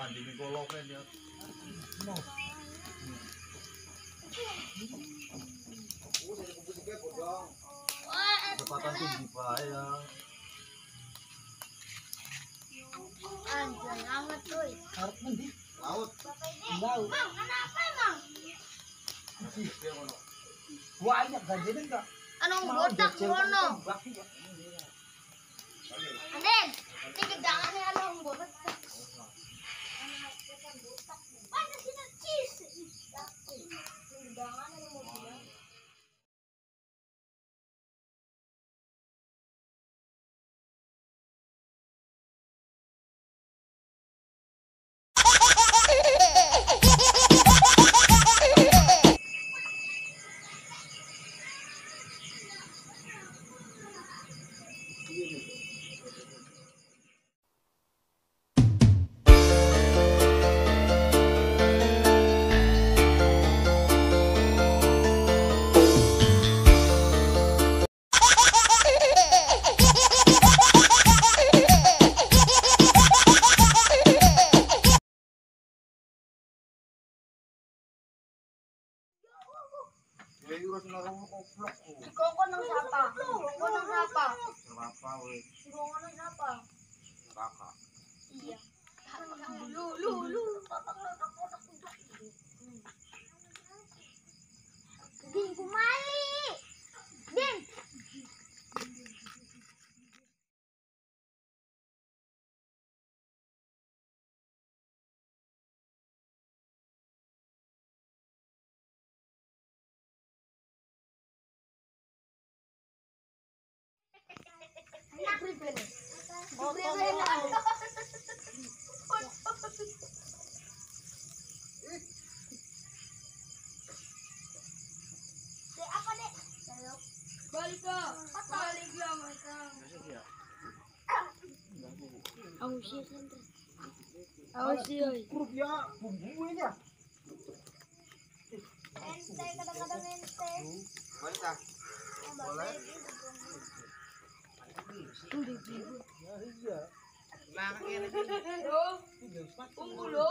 Mandi koloknya dia. Kecepatan tinggi pak ya. Anjay banget tuh. Harap mandi. Laut. Laut. Mang, kenapa emang? Banyak gajinya enggak? Anong botak ngono. Anden, ini gedangannya anong botak. Mana sih cheese? Gedangannya mau bilang. Kongkon nang siapa? Kongkon nang siapa? Siapa we? Kongkon nang siapa? Kakak. Iya. Lu lu lu. Din kumali. Din. Ya, bumbunya. Ente kadang-kadang ente. Boleh tak? Boleh. Iya. Unggul lo.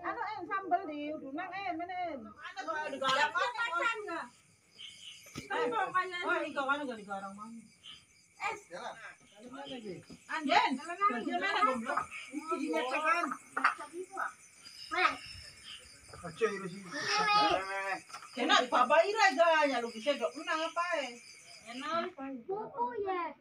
Ano en sambal di udunang en menen. Oh, ikaw ano gali garang man. Anden, mana goblok? Dinyacakan. Mana? Kena bapak ira gaya lu bisa dok menang apa eh? Buku ya.